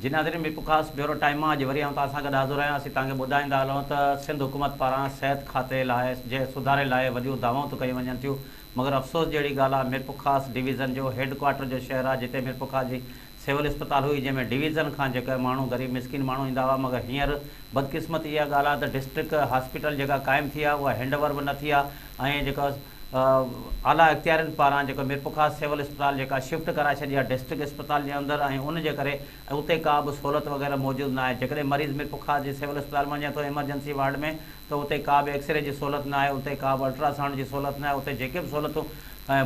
جي ناظرين Mirpurkhas bureau time مان اڄ وري آئون توهان سان گڏ حاضر آهيان اسين توهان کي ٻڌائيندا هلون ته سنڌ حڪومت پاران صحت کاتي لاء جي سڌاري لاء وڏيون دعوائون ته ڪيون وڃن ٿيون مگر افسوس جهڙي ڳالهه آهي ميرپورخاص ڊويزن جو هيڊ ڪوارٽر جو شهر آهي جتي ميرپورخاص جي سول اسپتال هئي جنهن ۾ ڊويزن کان جيڪي ماڻهو غريب مسڪين ماڻهو ايندا هئا مگر هينئر بدقسمتي اها ڳالهه آهي ته ڊسٽرڪٽ هاسپيٽل جيڪا قائم ٿي آهي اها هينڊ اوور به نه ٿي آهي ۽ جيڪا اعليٰ اختيارين پاران جيڪو ميرپورخاص سول اسپتال جيڪا شفٽ ڪرائي ڇڏي آهي ڊسٽرڪٽ اسپتال جي اندر ۽ ان جي ڪري اتي ڪا به سهولت وغيره موجود نه آهي جيڪڏهن مريض ميرپورخاص جي سول اسپتال ۾ وڃي ٿو ايمرجنسي وارڊ ۾ ته اتي ڪا به ايڪسري جي سهولت نه آهي اتي ڪا به الٽرا سائونڊ جي سهولت نه آهي اتي جيڪي به سهولتون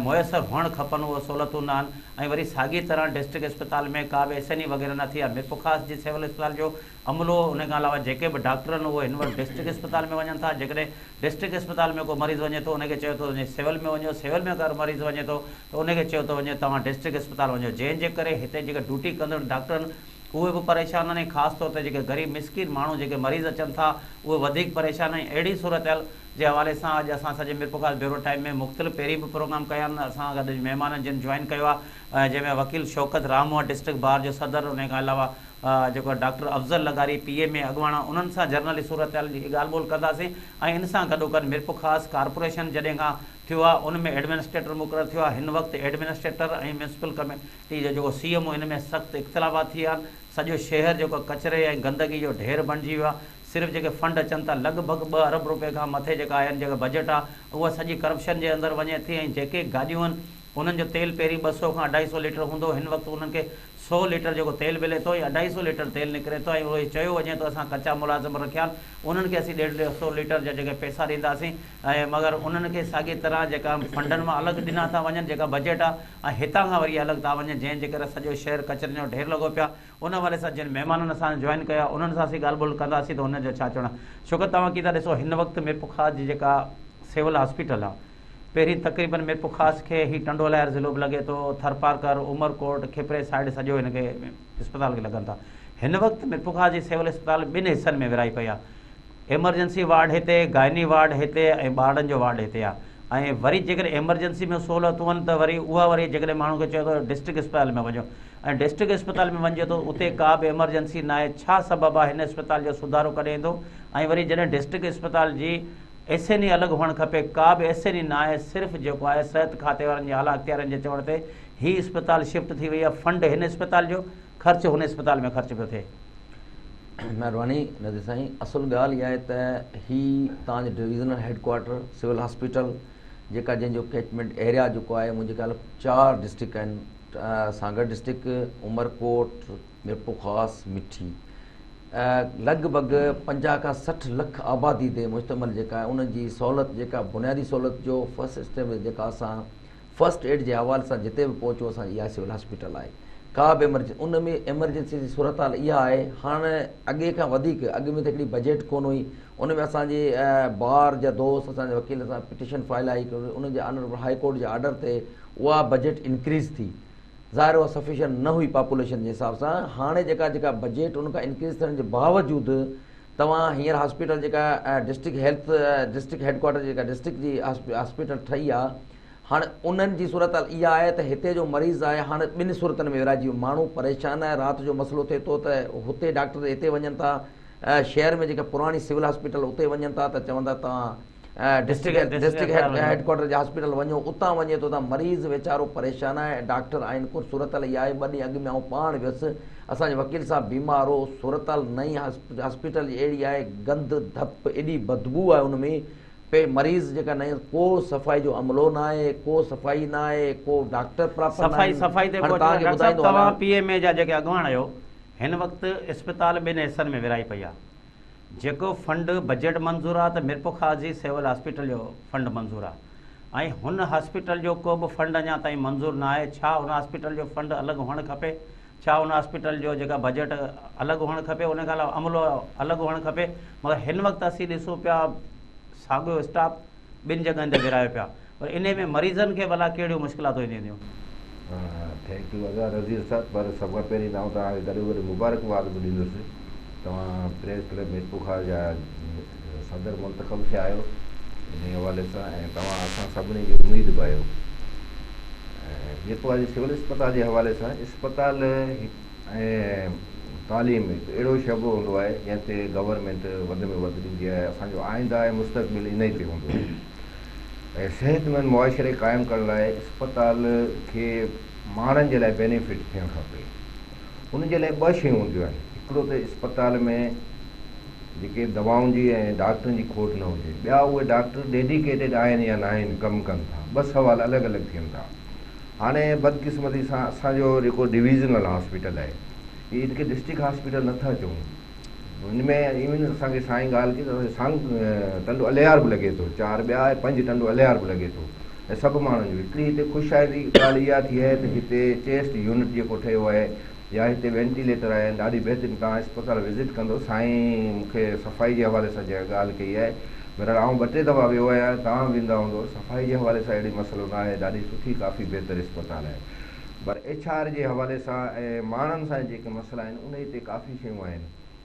ميسر هئڻ کپن اهي سهولتون نه آهن ۽ وري ساڳي طرح ڊسٽرڪٽ اسپتال ۾ ڪا به ايس اين اي وغيره نه ٿي آهي ميرپورخاص جي سول اسپتال جو عملو ان کان علاوه جيڪي به ڊاڪٽر آهن اهي هن وقت ڊسٽرڪٽ اسپتال ۾ وڃن ٿا جيڪڏهن ڊسٽرڪٽ اسپتال ۾ ڪو مريض وڃي ٿو ان کي چيو ٿو وڃي سول ۾ وڃو سول ۾ اگر مريض وڃي ٿو ته ان کي چيو ٿو وڃي توهان ڊسٽرڪٽ اسپتال وڃو جنهن جي ڪري هتي جيڪي ڊيوٽي ڪندڙ ڊاڪٽر آهن اهي به پريشان آهن ۽ خاص طور تي جيڪي غريب مسڪين ماڻهو جيڪي مريض اچن ٿا اهي وڌيڪ پريشان آهن اهڙي صورتحال جي حوالي سان اڄ اسان سڄي ميرپورخاص بيورو ٽائيم ۾ مختلف پهرين به پروگرام ڪيا آهن اسان گڏ مهمانن جن جوائن ڪيو آهي جنهن ۾ وڪيل شوڪت راهمون ڊسٽرڪٽ بار جو صدر ان کان علاوه جيڪو ڊاڪٽر افضل لغاري پي ايم اي اڳواڻ انهن سان جرنلي صورتحال جي ڳالهه ٻولهه ڪنداسين ۽ ان سان گڏوگڏ ميرپورخاص ڪارپوريشن جڏهن کان ٿيو آهي ان ۾ ايڊمنسٽريٽر مقرر ٿيو آهي هن وقت ايڊمنسٽريٽر ۽ ميونسپل ڪميٽي جو جيڪو سي ايم او ان ۾ سخت اختلافات ٿي ويا آهن سڄو شهر جيڪو ڪچري ۽ گندگي جو ڍير بڻجي ويو آهي صرف جيڪي فنڊ اچن ٿا لڳ ڀڳ ٻه ارب روپيه کان مٿي جيڪا آهن جيڪا بجيٽ آهي اها سڄي ڪرپشن جي اندر وڃي ٿي ۽ جيڪي گاڏيون آهن انهن جو تيل پهرين 200 کان 250 ليٽر هوندو هو، هن وقت انهن کي سئو ليٽر جيڪو تيل ملي ٿو ۽ 250 ليٽر تيل نڪري ٿو ۽ اهو چيو وڃي ٿو اسان ڪچا ملازم رکيا آهن انهن کي اسين ڏيڍ سئو ليٽر جا جيڪي پئسا ڏينداسين ۽ مگر انهن کي ساڳي طرح جيڪا فنڊن مان الڳ ڏنا ٿا وڃن جيڪا بجيٽ آهي ۽ هتان کان وري الڳ ٿا وڃن جنهن جي ڪري سڄو شهر ڪچرن جو ڍير لڳو پيو آهي ان حوالي سان جن مهمانن اسان سان جوائن ڪيو آهي انهن سان اسين ڳالهه ٻولهه ڪنداسين ته انهن جو ڇا چوڻ آهي شوڪت توهان ڪيئن ٿا ڏسو هن وقت ميرپورخاص جي جيڪا سول هاسپيٽل آهي پهرين تقريبن ميرپورخاص کي هي ٽنڊو الهيار ضلعو به لڳي ٿو، ٿرپارڪر، عمرڪوٽ، کپري سائيڊ سڄو هن کي اسپتال کي لڳن ٿا. هن وقت ميرپورخاص جي سول اسپتال ٻن حصن ۾ ورهائي پئي آهي. ايمرجنسي وارڊ هتي، گائني وارڊ هتي ۽ ٻارڙن جو وارڊ هتي آهي ۽ وري جيڪڏهن ايمرجنسي ۾ سهولتون آهن ته وري اها وري جيڪڏهن ماڻهو کي چيو ته ڊسٽرڪٽ اسپتال ۾ وڃو ۽ ڊسٽرڪٽ اسپتال ۾ وڃجي ٿو اتي ڪا به ايمرجنسي ناهي ڇا سبب آهي هن اسپتال جو سڌارو ڪڏهن ايندو ۽ وري جڏهن ڊسٽرڪٽ اسپتال جي ايس اين اي الڳ هئڻ کپي، ڪا به ايس اين اي ناهي، صرف جيڪو آهي صحت کاتي وارن جي اعليٰ اختيارين جي چوڻ تي هي اسپتال شفٽ ٿي وئي آهي، فنڊ هن اسپتال جو، خرچ هن اسپتال ۾ خرچ پيو ٿئي. مهرباني نذير سائين اصل ڳالهه اها آهي ته هي توهان جو divisional head quarter civil hospital جيڪا جنهن جو ڪيچمينٽ ايريا جيڪو آهي منهنجي خيال چار ڊسٽرڪٽ آهن سانگهڙ ڊسٽرڪٽ عمرڪوٽ ميرپورخاص مٺي لڳ ڀڳ 50 کان 60 لک آبادي تي مشتمل جيڪا آهي ان جي سهولت جيڪا بنيادي سهولت جو فرسٽ اسٽيپ جيڪا اسان فرسٽ ايڊ جي حوالي سان جتي به پهچون اسان جي اها سول هاسپيٽل آهي ڪا به ايمرجنسي ان ۾ ايمرجنسي جي صورتحال اها آهي هاڻ اڳي کان وڌيڪ اڳ ۾ ته هڪڙي بجيٽ ڪونه هئي ان ۾ اسان جي بار جا دوست اسان جي وڪيل سان پٽيشن فائل آئي ان جي آنربل هائي ڪورٽ جي آرڊر تي اها بجيٽ انڪريز ٿي ظاهر اها سفيشنٽ نه هئي پاپوليشن جي حساب سان هاڻي جيڪا جيڪا بجيٽ ان کان انڪريز ٿيڻ جي باوجود توهان هينئر هاسپيٽل جيڪا district health district head quarter جيڪا ڊسٽرڪٽ جي هاسپيٽل ٺهي آهي هاڻي انهن جي صورتحال اها آهي ته هتي جو مريض آهي هاڻي ٻن صورتن ۾ ورهائجي ويو ماڻهو پريشان آهي رات جو مسئلو ٿئي ٿو ته هتي ڊاڪٽر هتي وڃن ٿا شهر ۾ جيڪا پراڻي سول هاسپيٽل اتي وڃن ٿا ته چون ٿا توهان ڊسٽرڪٽ هيڊ ڪوارٽر جي هاسپيٽل وڃو اتان وڃي ٿو ته مريض ويچارو پريشان آهي ۽ ڊاڪٽر آهن ڪو صورتحال اها آهي ٻه ڏينهن اڳ ۾ آئون پاڻ ويس اسان جو وڪيل صاحب بيمار هو صورتحال نئين هاسپيٽل جي اهڙي آهي گند ڌپ ايڏي بدبو آهي ان ۾ پي مريض جيڪا نئين ڪو صفائي جو عملو نه آهي ڪو صفائي نه آهي ڪو ڊاڪٽر پراپر نه آهن صفائي تي هاڻي توهان کي ٻڌائيندو توهان پي ايم اي جا جيڪي اڳواڻ آهيو هن وقت اسپتال ٻن حصن ۾ ورهائي پئي آهي جيڪو فنڊ بجيٽ منظور آ ته ميرپورخاص جي سول هاسپيٽل جو فنڊ منظور آ ۽ هن هاسپيٽل جو ڪو به فنڊ اڃا تائين منظور نه آهي ڇا هن هاسپيٽل جو فنڊ الڳ هئڻ کپي ڇا هن هاسپيٽل جو جيڪا بجيٽ الڳ هئڻ کپي ان کان علاوه عملو الڳ هئڻ کپي مگر هن وقت اسين ڏسون پيا ساڳيو اسٽاف ٻن جڳهن تي ورهايو پيا پر انهي ۾ مريضن کي ڀلا ڪهڙيون مشڪلاتون اينديون. Thank you ادا نذير صاحب پر سڀ کان پهرين ته آئون توهان کي گڏو گڏ مبارڪباد به ڏيندس توهان پريس ڪلب ميرپورخاص جا صدر منتخب ٿيا آهيو انهي حوالي سان ۽ توهان اسان سڀني جي اميد به آهيو ۽ ميرپورخاص جي سول اسپتال جي حوالي سان اسپتال ۽ تعليم هڪ اهڙو شعبو هوندو آهي جنهن تي گورنمينٽ وڌ ۾ وڌ ڏيندي آهي اسان جو آئنده ۽ مستقبل انهي تي هوندو آهي ۽ صحتمند معاشري قائم ڪرڻ لاء اسپتال کي ماڻهن جي لاء بينيفٽ ٿيڻ کپي ان جي لاء ٻه شيون هونديون آهن هڪڙو ته اسپتال ۾ جيڪي دوائن جي ۽ ڊاڪٽرن جي کوٽ نه هجي ٻيا اهي ڊاڪٽر ڊيڊيڪيٽيڊ آهن يا ناهن ڪم ڪن ٿا ٻه سوال الڳ الڳ ٿين ٿا هاڻي بدقسمتي سان اسان جو جيڪو ڊويزنل هاسپيٽل آهي هي هن کي ڊسٽرڪٽ هاسپيٽل نٿا چئون هن ۾ ايون اسان کي سائين ڳالهه ڪئي ته سانگ ٽنڊو الهيار به لڳي ٿو چار ٻيا ۽ پنج ٽنڊو الهيار به لڳي ٿو ۽ سڀ ماڻهن جو هڪڙي هتي خوش آئندي ڳالهه اها ٿي آهي ته هتي چيسٽ يونٽ جيڪو ٺهيو آهي يا هتي وينٽيليٽر آهن ڏاڍي بهترين توهان اسپتال وزٽ ڪندو سائين مون کي صفائي جي حوالي سان جيڪا ڳالهه ڪئي آهي بهرحال آئون ٻه ٽي دفعا ويو آهيان توهان به ويندا هوندو صفائي جي حوالي سان اهڙي مسئلو نه آهي ڏاڍي سٺي ڪافي بهتر اسپتال آهي پر ايڇ آر جي حوالي سان ۽ ماڻهن سان جيڪي مسئلا آهن انهي تي ڪافي شيون آهن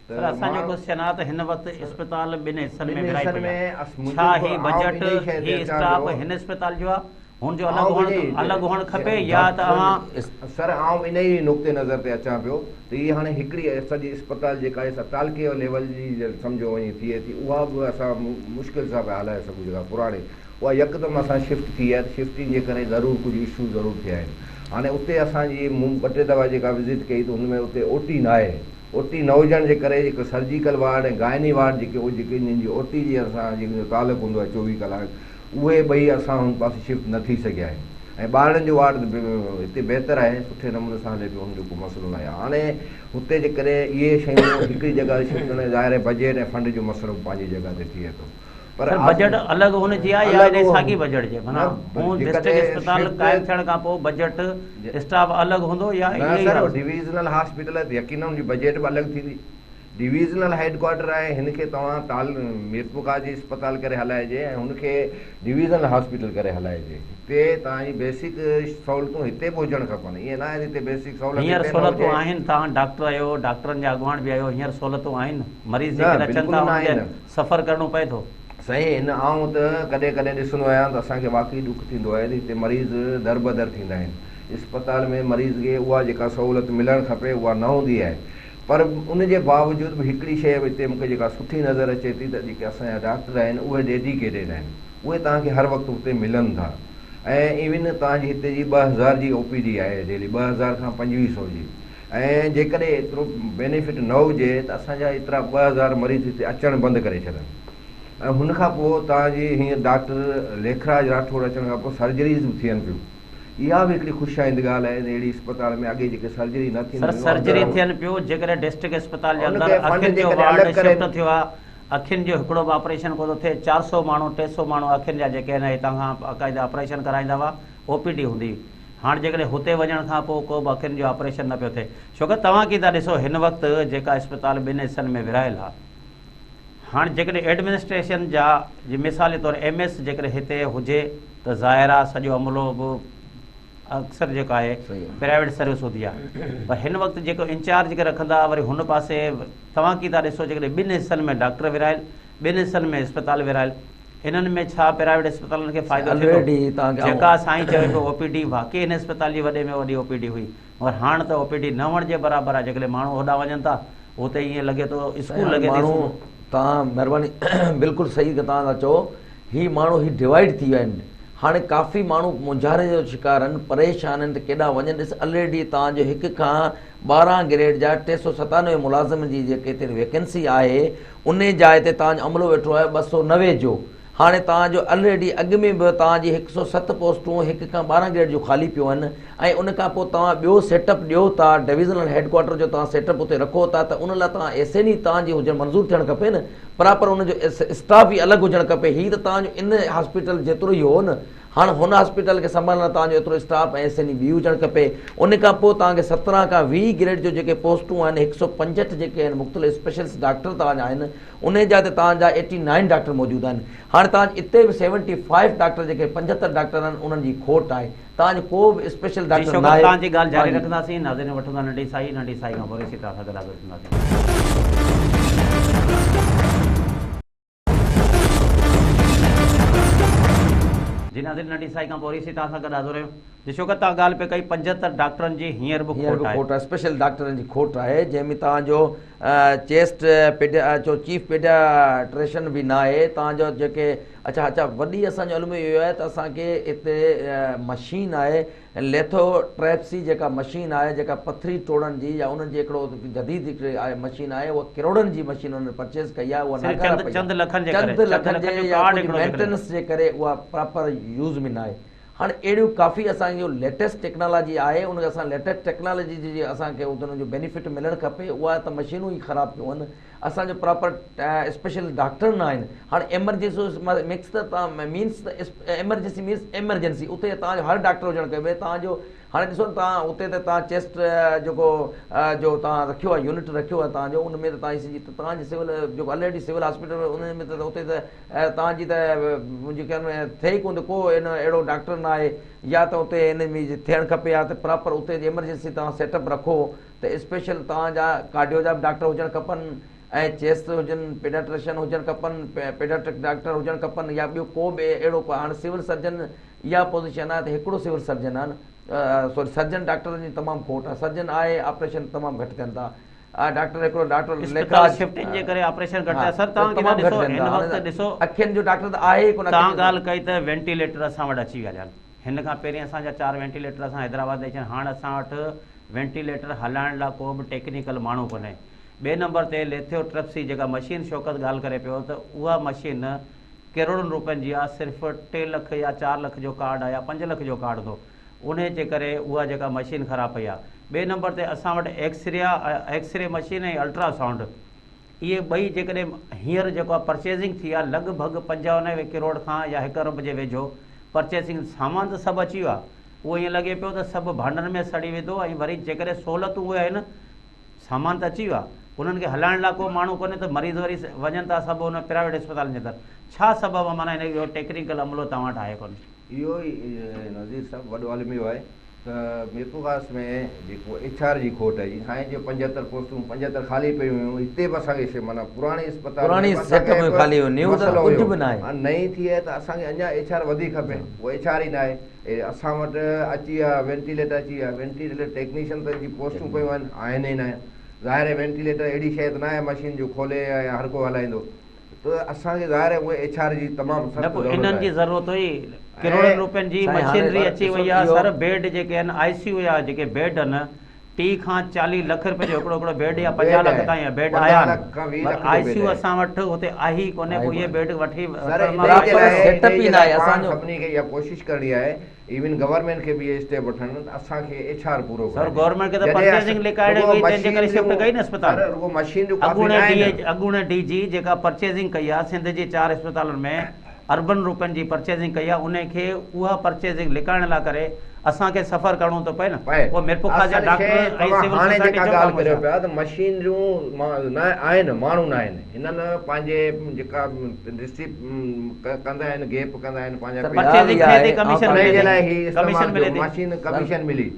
سر اسان جو ڪوسچن آ ته هن وقت اسپتال ٻن حصن ۾ ورهائي پئي آ ڇا هي بجيٽ هي اسٽاف هن اسپتال جو آ هن جو الڳ هئڻ الڳ هئڻ کپي يا ته اوهان. سر آئون ان ئي نقطي نظر تي اچان پيو ته هي هاڻي هڪڙي سڄي اسپتال جيڪا آهي سا تعلقي ليول جي سمجهو وڃي ٿئي ٿي اها به اسان مشڪل سان پيا هلائي سگهون جيڪا پراڻي اها يڪدم اسان شفٽ ٿي آهي ته شفٽنگ جي ڪري ضرور ڪجهه اشو ضرور ٿيا آهن هاڻي اتي اسان جي مون ٻه ٽي دفعا جيڪا وزٽ ڪئي ته ان ۾ اتي او ٽي ناهي او ٽي نه هجڻ جي ڪري جيڪو سرجيڪل وارڊ ۽ گائني وارڊ جيڪي جيڪي انهن جي او ٽي جي سان جيڪو تعلق هوندو آهي 24 ڪلاڪ اهي ٻئي اسان هن پاسي شفٽ نه ٿي سگهيا آهن ۽ ٻارڙن جو وارڊ هتي بهتر آهي سٺي نموني سان هلي پيو ان جو ڪو مسئلو ناهي هاڻي هتي جيڪڏهن اهي شيون هڪڙي جڳهه تي شفٽ ڪرڻ ظاهر آهي بجيٽ ۽ فنڊ جو مسئلو به پنهنجي جڳهه تي ٿئي ٿو پر سر بجيٽ الڳ هن جي آهي يا انهي ساڳي بجيٽ جي معنيٰ هون ڊسٽرڪٽ اسپتال قائم ٿيڻ کان پوء بجيٽ اسٽاف الڳ هوندو يا نه سر ڊويزنل هاسپيٽل آهي ته يقينن ان جي بجيٽ به الڳ ٿيندي ڊويزنل هيڊ ڪوارٽر آهي هن کي توهان تال ميرپورخاص جي اسپتال ڪري هلائجي ۽ هن کي ڊويزنل هاسپيٽل ڪري هلائجي هتي توهان جي بيسڪ سهولتون هتي به هجڻ کپن ائين نه آهي ته هتي بيسڪ سهولت هينئر هتي نه هجي سهولتون آهن توهان ڊاڪٽر آهيو ڊاڪٽرن جا اڳواڻ به آهيو هينئر سهولتون آهن مريض نه جيڪڏهن اچن بلڪل ٿا نه انهن کي آهن. سفر ڪرڻو پئي ٿو. سائين هن آئون ته ڪڏهن ڪڏهن ڏسندو آهيان ته اسان کي واقعي ڏک ٿيندو آهي ته هتي مريض دربدر ٿيندا آهن اسپتال ۾ مريض کي اها جيڪا سهولت ملڻ کپي اها نه هوندي آهي پر ان جي باوجود به هڪڙي شيء هتي مون کي جيڪا سٺي نظر اچي ٿي ته جيڪي اسان جا ڊاڪٽر آهن اهي ڊيڊيڪيٽيڊ آهن اهي توهان کي هر وقت هتي ملن ٿا ۽ ايون توهان جي هتي جي 2000 جي او پي ڊي آهي ڊيلي 2000 کان 2500 جي ۽ جيڪڏهن ايترو بينيفٽ نه هجي ته اسان جا ايترا 2000 مريض هتي اچڻ بند ڪري ڇڏن ۽ هن کان پوء توهان جي هينئر ڊاڪٽر ليکراج راٺوڙ اچڻ کان پوء سرجريز به ٿين پيون اها به هڪڙي خوش آئند ڳالهه آهي ته اهڙي اسپتال ۾ اڳي جيڪي سرجري نه سر ٿينديون هيون سرجري اندر ٿين پيو جيڪڏهن ڊسٽرڪٽ اسپتال جي ان اندر کي فنڊ اکين جو جيڪڏهن وارڊ الڳ ڪري شفٽ ٿيو آهي اکين جو هڪڙو به آپريشن ڪو ٿو ٿئي 400 ماڻهو 300 ماڻهو اکين جا جيڪي آهن هتان کان باقاعده آپريشن ڪرائيندا هئا او پي ڊي هوندي هئي هاڻ جيڪڏهن هتي وڃڻ کان پوء ڪو به اکين جو آپريشن نه پيو ٿئي ڇوڪر توهان ڪي ٿا ڏسو هن وقت جيڪا اسپتال ٻن حصن ۾ ورهايل آهي هاڻ جيڪڏهن ايڊمنسٽريشن جا جي مثال جي طور ايم ايس جيڪڏهن هتي هجي ته ظاهر آهي سڄو عملو به اڪثر جيڪو آهي پرائيويٽ سروس هوندي آهي پر هن وقت جيڪو انچارج کي رکندا وري هن پاسي توهان ڪي ٿا ڏسو جيڪڏهن ٻن حصن ۾ ڊاڪٽر ورهايل ٻن حصن ۾ اسپتال ورهايل انهن ۾ ڇا پرائيويٽ اسپتالن کي فائدو ٿئي ٿو؟ جيڪا سائين چوي پيو او پي ڊي واقعي هن اسپتال جي وڏي ۾ وڏي او پي ڊي هئي مگر هاڻ ته او پي ڊي نه هئڻ جي برابر آهي جيڪڏهن ماڻهو هوڏانهن وڃن ٿا اتي ائين لڳي ٿو اسڪول لڳي ٿي ماڻهو توهان مهرباني بلڪل صحيح توهان ٿا چئو هي ماڻهو هي ڊوائيڊ ٿي ويا آهن هاڻي ڪافي ماڻهو مونجهاري جو شڪار آهن پريشان آهن ته ڪيڏانهن وڃن ڏس الريڊي توهان جو هڪ کان 12 گريڊ جا 397 ملازمن جي جيڪي هتي ويڪنسي آهي انهي جاء تي توهان جو عملو ويٺو آهي 290 جو هاڻي توهان جو الريڊي اڳ ۾ به توهان جي 107 پوسٽون هڪ کان 12 گريڊ جون خالي پيون آهن ۽ ان کان پوء توهان ٻيو سيٽ اپ ڏيو ٿا ڊويزنل هيڊ ڪوارٽر جو توهان سيٽ اپ اتي رکو ٿا ته ان لاء توهان ايس اين اي توهان جي هجڻ منظور ٿيڻ کپي نه پراپر ان جو اسٽاف ئي الڳ هجڻ کپي هي ته توهان جو ان هاسپيٽل جيترو ئي هو نه هاڻ هن هاسپيٽل کي سنڀالڻ لاء توهان جو ايترو اسٽاف ۽ ايس اين اي ٻي هجڻ کپي. ان کان پوء توهان کي 17 کان 20 گريڊ جو جيڪي پوسٽون آهن 165 جيڪي آهن مختلف اسپيشلسٽ ڊاڪٽر توهان جا آهن انهي جاء تي توهان جا ايٽي نائن ڊاڪٽر موجود آهن. هاڻ توهان جي اتي به سيونٽي فائيو ڊاڪٽر جيڪي 75 ڊاڪٽر آهن انهن جي کوٽ آهي. توهان جو ڪو به اسپيشل جي ڊاڪٽر شوڪت ناهي. توهان جي ڳالهه جاري توهان جي. رکنداسين ناظرين وٺون ٿا ننڍي ساهي ننڍي ساهي کان پوء رسي توهان سان گڏ حاضر ٿينداسين. جي ناظرين ننڍي سائي کان پوء وري سي توهان سان گڏ حاضر آهيون. جي شوڪت توهان ڳالهه پئي ڪئي 75 ڊاڪٽرن جي هينئر به هينئر کوٽ به آهي. کوٽ آهي اسپيشل ڊاڪٽرن جي کوٽ آهي جنهن ۾ توهان جو چيسٽ پيڊيا جو چيف پيڊياٽريشن به ناهي توهان جو جيڪي اڇا اڇا وڏي اسان جو الميو اهو آهي ته اسان کي هتي مشين آهي ليٿو ٽريپسي جيڪا مشين آهي جيڪا پٿري ٽوڙڻ جي يا انهن جي هڪڙو جديد هڪڙي آهي مشين آهي اها ڪروڙن جي مشين انهن پرچيز ڪئي آهي اها صرف ناڪاره چند پئي چند آهي لکن جي ڪري چند چند لکن لکن جي جو يا ڪارڊ ڪجهه هڪڙو جيڪڏهن مينٽيننس جي ڪري اها پراپر يوز ۾ ناهي هاڻي اهڙيون ڪافي اسان جو ليٽيسٽ ٽيڪنالاجي آهي ان کي اسان ليٽيسٽ ٽيڪنالاجي جي اسان کي ان جو بينيفٽ ملڻ کپي اها ته مشينون ئي خراب پيون آهن اسان جو پراپر اسپيشل ڊاڪٽر نه آهن هاڻي ايمرجنسي مڪس ته تان مينس ته ايمرجنسي مينس ايمرجنسي اتي تان جو هر ڊاڪٽر هجڻ کپي تان جو هاڻي ڏسو نه تان اتي ته تان چيسٽ جيڪو جو تان رکيو آهي يونٽ رکيو آهي تان جو ان ۾ ته تان اي سي جي تان جي سول جيڪو آلريڊي سول هاسپيٽل ان ۾ ته اتي ته ۽ توهان جي ته منهنجي خيال ۾ ٿئي ئي ڪونه ٿو ڪو ان اهڙو ڊاڪٽر نه آهي يا ته اتي ان ۾ ٿيڻ کپي يا ته پراپر اتي جي ايمرجنسي توهان سيٽ اپ رکو ته اسپيشل توهان جا ڪارڊيو جا به ڊاڪٽر هجڻ کپن ۽ چيسٽ هجن پيڊاٽريشن هجڻ کپن پيڊاٽرڪ ڊاڪٽر هجڻ کپن يا ٻيو ڪو به اهڙو هاڻي سول سرجن اها پوزيشن آهي ته هڪڙو سول سرجن آهي نه سوري سرجن ڊاڪٽرن جي تمام کوٽ آهي سرجن آهي آپريشن تمام گهٽ ٿين ٿا ڊاڪٽر هڪڙو ڊاڪٽر اسپتال ليکراج شفٽنگ جي ڪري آپريشن گهٽ ها ٿيا سر توهان تمام ڪيڏا گهٽ ڏسو ٿين هن ٿا وقت ڏسو اکين جو ڊاڪٽر ته آهي ئي ڪونه توهان ڳالهه ڪئي ته وينٽيليٽر اسان وٽ اچي ويا آهن هن کان پهرين اسان جا 4 وينٽيليٽر اسان حيدرآباد ڏئي ڇڏيا هاڻ اسان وٽ وينٽيليٽر هلائڻ لاء ڪو به ٽيڪنيڪل ماڻهو ڪونهي ٻئي نمبر تي ليٿيو ٽرپسي جيڪا مشين شوڪت ڳالهه ڪري پيو ته اها مشين ڪروڙن روپين جي آهي صرف 3 لک يا 4 لک جو ڪارڊ آهي يا 5 لک جو ڪارڊ هوندو انهي جي ڪري اها جيڪا مشين خراب پئي آهي. ٻئي نمبر تي اسان وٽ x ray x ray machine ۽ ultrasound اهي ٻئي جيڪڏهن هينئر جيڪو آهي پرچيزنگ ٿي آهي لڳ ڀڳ 95 ڪروڙ کان يا هڪ ارب جي ويجهو پرچيزنگ سامان ته سڀ اچي ويو آهي اهو ائين لڳي پيو ته سڀ ڀانڊن ۾ سڙي ويندو ۽ وري جيڪڏهن سهولتون اهي آهن سامان ته اچي ويو آهي انهن کي هلائڻ لاء ڪو ماڻهو ڪونهي ته مريض وري وڃن ٿا سڀ ان پرائيويٽ اسپتالن جي اندر ڇا سبب آهي معنيٰ هن جو ٽيڪنيڪل عملو توهان وٽ آهي ڪونه. اهو ئي نذير صاحب وڏو الميو آهي ته ميرپورخاص ۾ جيڪو ايڇ آر جي کوٽ آهي جي سائين چيو 75 پوسٽون 75 خالي پيون هيون هتي به اسان کي معنيٰ پراڻي اسپتال ۾ پراڻي به اسان سيٽ کي اپ ۾ به خالي هيون نيو ته مسئلو ڪجهه هيو به ناهي. هاڻي نئين ٿي آهي ته اسان کي اڃا ايڇ آر وڌيڪ کپي اهو ايڇ آر ئي ناهي اسان وٽ اچي ويا وينٽيليٽر اچي ويا وينٽيليٽر ٽيڪنيشن ته جي پوسٽون پيون آهن آهن ئي ناهن ظاهر آهي وينٽيليٽر اهڙي شيء ته ناهي مشين جو کولي ۽ هر ڪو هلائيندو ته اسان کي ظاهر آهي اهي ايڇ آر جي تمام نه سخت پوء ضرورت انهن جي آهي ضرورت هئي ڪروڙن ۽ روپين جي سائين هاڻي مشينري پر اچي ڏسو وئي آهي اهو سر بيڊ جيڪي آهن آء سي يو جا جيڪي بيڊ آهن 30 کان 40 لک روپين جو هڪڙو هڪڙو بيڊ يا 50 بيڊ لک آهي تائين بيڊ 15 آيا آهن لک کان 20 پر لک جو آء سي بيڊ يو آهي اسان وٽ هتي آهي ئي ڪونهي آهي پوء اهي ڪونهي بيڊ وٺي سر وٺڻ مان انهي جي پراپر لاء سيٽ اپ انهي ئي جي ناهي لاء اسان پاڻ جو سڀني کي اها ڪوشش ڪرڻي آهي ايون گورنمينٽ کي به اهي اسٽيپ وٺڻ ته اسان کي ايڇ آر پورو سر ڪرائجي گورنمينٽ کي ته جڏهن پرچيزنگ لڪائڻي رڳو هئي تنهن جي ڪري شفٽ مشينريون ڪئي نه اسپتال سر رڳو مشينريون ڪافي اڳوڻي نه ڊي آهن اڳوڻي ڊي جي جيڪا پرچيزنگ ڪئي آهي سنڌ جي 4 اسپتالن ۾ اربن روپين جي پرچيزنگ ڪئي آهي انهي کي اها پرچيزنگ لڪائڻ لاء ڪري اسان کي سفر ڪرڻو ٿو پئي نه پئي پوء ميرپورخاص جا اصل ڊاڪٽر شيء ۽ توهان سول هاڻي سوسائٽي جيڪا ڇو ڳالهه خاموش ڪريو آهي. پيا ته مشينريون نه آهن ماڻهو نه آهن هنن پنهنجي جيڪا رسيپ ڪندا آهن گيپ ڪندا آهن پنهنجا سر پيسا ڳالهه پرچيزنگ اها ٿئي ٿي آهي آئون ڪميشن توهان انهي ملي جي ٿي لاء هي ڪميشن استعمال ملي ٿيو ٿي. مشين ڪميشن ملي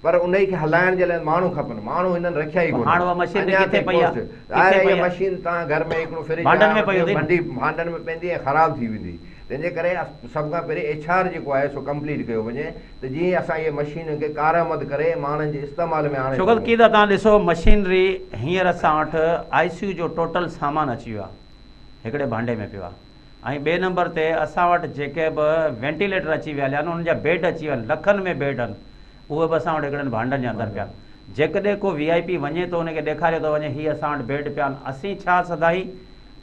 پر انهي کي هلائڻ جي لاء ماڻهو کپن ماڻهو هنن رکيا ئي پوء هاڻ ڪونهن اها مشينري اڃا ڪٿي تائين پئي آهي پوسٽ ظاهر ڪٿي آهي پئي اها آهي مشين توهان گهر ۾ هڪڙو فرج ڀانڊن ۾ آهي پئي هوندي نه. ڀنڊي ڀانڊن ۾ پوندي ۽ خراب ٿي ويندي تنهن جي ڪري سڀ کان پهرين ايڇ آر جيڪو آهي سو ڪمپليٽ ڪيو وڃي ته جيئن اسان اهي مشينن کي ڪارآمد ڪري ماڻهن جي استعمال ۾ آڻي شوڪت سگهون. ڪي ته توهان ڏسو مشينري هينئر اسان وٽ آء سي يو جو ٽوٽل سامان اچي ويو آهي هڪڙي ڀانڊي ۾ پيو آهي ۽ ٻئي نمبر تي اسان وٽ جيڪي به وينٽيليٽر اچي ويا آهن انهن جا بيڊ اچي ويا آهن لکن ۾ بيڊ آهن اهي به اسان وٽ هڪڙن ڀانڊن جي اندر پيا آهن جيڪڏهن ڪو وي آء پي وڃي ٿو ان کي ڏيکاريو ٿو وڃي هي اسان وٽ بيڊ پيا آهن اسين ڇا سدائين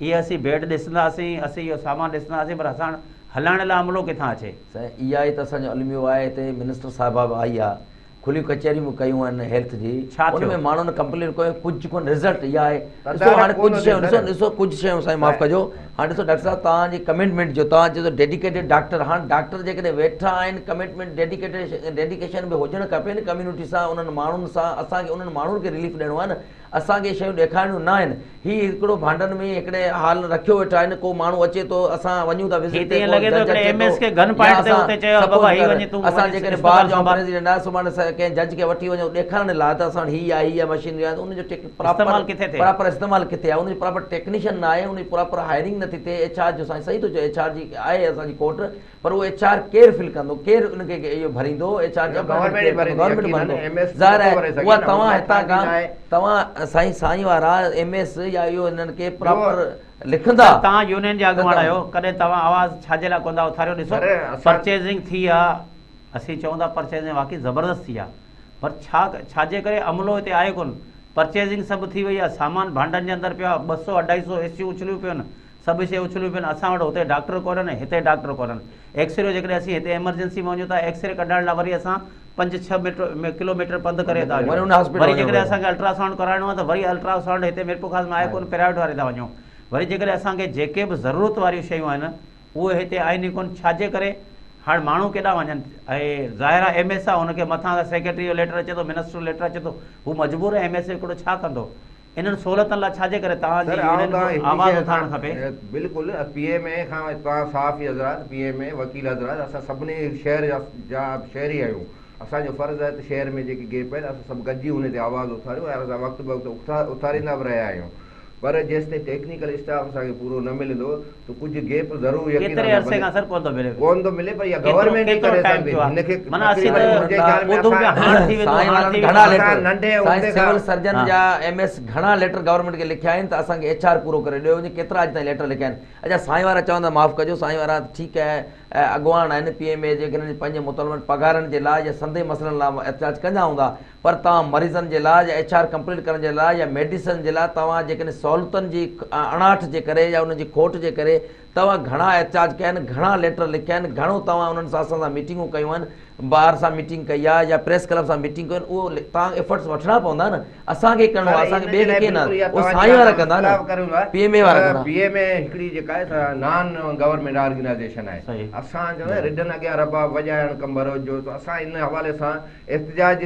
اهي اسين بيڊ ڏسنداسين اسين اهو سامان ڏسنداسين پر اسان وٽ هلائڻ لاء عملو ڪٿان اچي. سائين اها ئي ته اسان جو الميو آهي هتي منسٽر صاحبه به آئي آ کليون ڪچهريون به ڪيون آهن هيلٿ جي ڇا ان ٿيو؟ ۾ ماڻهن ڪمپلين ڪيو ڪجهه ڪون رزلٽ اها آهي ڏسو تدارڪ هاڻي ڪونه ڪجهه شيون ٿيو ڏسو سر. ڏسو ڪجهه شيون سائين معاف ڪجو هاڻي ڏسو ڊاڪٽر صاحب توهان جي ڪمٽمينٽ جو توهان چئو ٿا ڊيڊيڪيٽيڊ ڊاڪٽر هاڻي ڊاڪٽر جيڪڏهن ويٺا آهن ڪمٽمينٽ ڊيڊيڪيٽيڊ ڊيڊيڪيشن به هجڻ کپي نه ڪميونٽي سان انهن ماڻهن سان اسان کي انهن ماڻهن کي رليف ڏيڻو آهي نه اسان کي شيون ڏيکارڻيون نه آهن. هي هڪڙو ڀانڊن ۾ هڪڙي هال رکيو ويٺا آهن، ڪو ماڻهو اچي ٿو، اسان وڃون ٿا هي وزٽ ته تي، ائين ڪو لڳي ٿو جج هڪڙي اچي ايم ٿو ايس کي گن يا پوائنٽ تي اسان اتي چيو سپوز بابا هي ڪر وڃي تون اسان وڃي جيڪڏهن اسپتال بار جو سنڀال. پريزيڊنٽ آهيان سڀاڻي ڪنهن جج کي وٺي وڃو ڏيکارڻ لاء ته اسان وٽ هي آهي هي مشينري آهي ته ان جو پراپر استعمال ڪٿي ٿئي؟ پراپر استعمال ڪٿي آهي ان جو پراپر ٽيڪنيشن نه آهي ان جي پراپر هائرنگ نٿي ٿئي ايڇ آر جو سائين صحيح ٿو چئي ايڇ آر جي آهي اسان جي کوٽ پر اهو ايڇ آر ڪير فل ڪندو ڪير ان کي اهو ڀريندو ايڇ آر جي اپائنٽمينٽ ڪير ڪندو گورنمينٽ ڀرندو ظاهر آهي اها توهان هتان کان توهان سائين سائين وارا ايم ايس يا اهو انهن کي پراپر لکندا سر توهان يونين جا اڳواڻ آهيو ڪڏهن توهان آواز ڇا جي لاء ڪونه ٿا اٿاريو ڏسو پرچيزنگ ٿي آ اسين چئون ٿا پرچيزنگ واقعي زبردست ٿي آ پر ڇا ڇا جي ڪري عملو هتي آهي ڪونه پرچيزنگ سڀ ٿي وئي آ سامان ڀانڊن جي اندر پيو آ ٻه سو اڍائي سو اي سيون اڇليون پيون آهن سڀ شيء اڇليون پيون آهن اسان وٽ هتي ڊاڪٽر ڪونهن هتي ڊاڪٽر ڪونهن ايڪسري جيڪڏهن اسين هتي ايمرجنسي ۾ وڃون ٿا ايڪسري ڪڍائڻ لاء وري اسان پنج ڇهه ميٽر ڪلو ميٽر پنڌ ڪري ٿا وڃون وري جيڪڏهن اسان کي الٽرا سائونڊ ڪرائڻو آهي ته وري الٽرا سائونڊ هتي ميرپورخاص ۾ آهي ڪونه پرائيويٽ واري ٿا وڃون وري جيڪڏهن اسان کي جيڪي به ضرورت واريون شيون آهن اهي هتي آهن ئي ڪونه ڇا جي ڪري هاڻ ماڻهو ڪيڏانهن وڃن ۽ ظاهر آهي ايم ايس آهي ان کي مٿان کان سيڪريٽري جو ليٽر اچي ٿو منسٽر جو ليٽر اچي ٿو هو مجبور آهي ايم ايس هڪڙو ڇا ڪندو انهن سهولتن لاء ڇا جي ڪري توهان جي سر آئون يونين توهان به هڪڙي آواز شيء اٿارڻ کپي. بلڪل پي ايم اي کان توهان صحافي حضرات پي ايم اي وڪيل حضرات اسان سڀني شهر جا شهري آهيون اسان جو فرض آهي ته شهر ۾ جيڪي گيپ آهن اسان سڀ گڏجي ان تي آواز اٿاريون ۽ اسان وقت بوقت اٿاريندا به رهيا آهيون پر جيستائين ٽيڪنيڪل اسٽاف اسان کي پورو نه ملندو ته ڪجهه گيپ ضرور يقينن ڪيتري عرصي کان سر ڪونه ٿو ملي ڪونه ٿو ملي پر اها گورنمينٽ ئي ڪري سگهندي هن کي معنيٰ اسين تقريبن منهنجي خيال ۾ ته ٻڌون پيا هاڻ ٿي ويندو سائين هاڻ وارن ٿي گهڻا ويندو ليٽر اسان ننڍي سائين عهدي سول کان سرجن جا ايم ايس گهڻا ليٽر گورنمينٽ کي لکيا آهن ته اسان کي ايڇ آر پورو ڪري ڏيو وڃي ڪيترا اڄ تائين ليٽر لکيا آهن اڇا سائين وارا چون ٿا معاف ڪجو سائين وارا ٺيڪ آهي اڳواڻ آهن پي ايم اي جي پنهنجي مطالبن پگهارن جي لاء يا سندي مسئلن لاء احتجاج ڪندا هوندا پر توهان مريضن جي لاء يا ايڇ آر ڪمپليٽ ڪرڻ جي لاء يا ميڊيسن جي لاء توهان جيڪڏهن سهولتن جي اڻاٺ جي ڪري يا انهن جي کوٽ جي ڪري توهان گهڻا احتجاج ڪيا آهن گهڻا ليٽر لکيا آهن گهڻو توهان انهن سان اسان سان ميٽنگون ڪيون آهن بار سان ميٽنگ ڪئي آهي يا پريس ڪلب سان ميٽنگ ڪيون آهن اهو توهان کي ايفرٽس وٺڻا پوندا نه اسان کي ڪرڻو آهي اسان کي ٻئي کي ڪين آهي اهو سائين وارا ڪندا نه پي ايم اي وارا ڪندا. پي ايم اي هڪڙي جيڪا آهي سا نان گورنمينٽ آرگنائيزيشن آهي اسان جو رڍن اڳيان رباب وڄائڻ ڪنڀر جو ته اسان ان حوالي سان احتجاج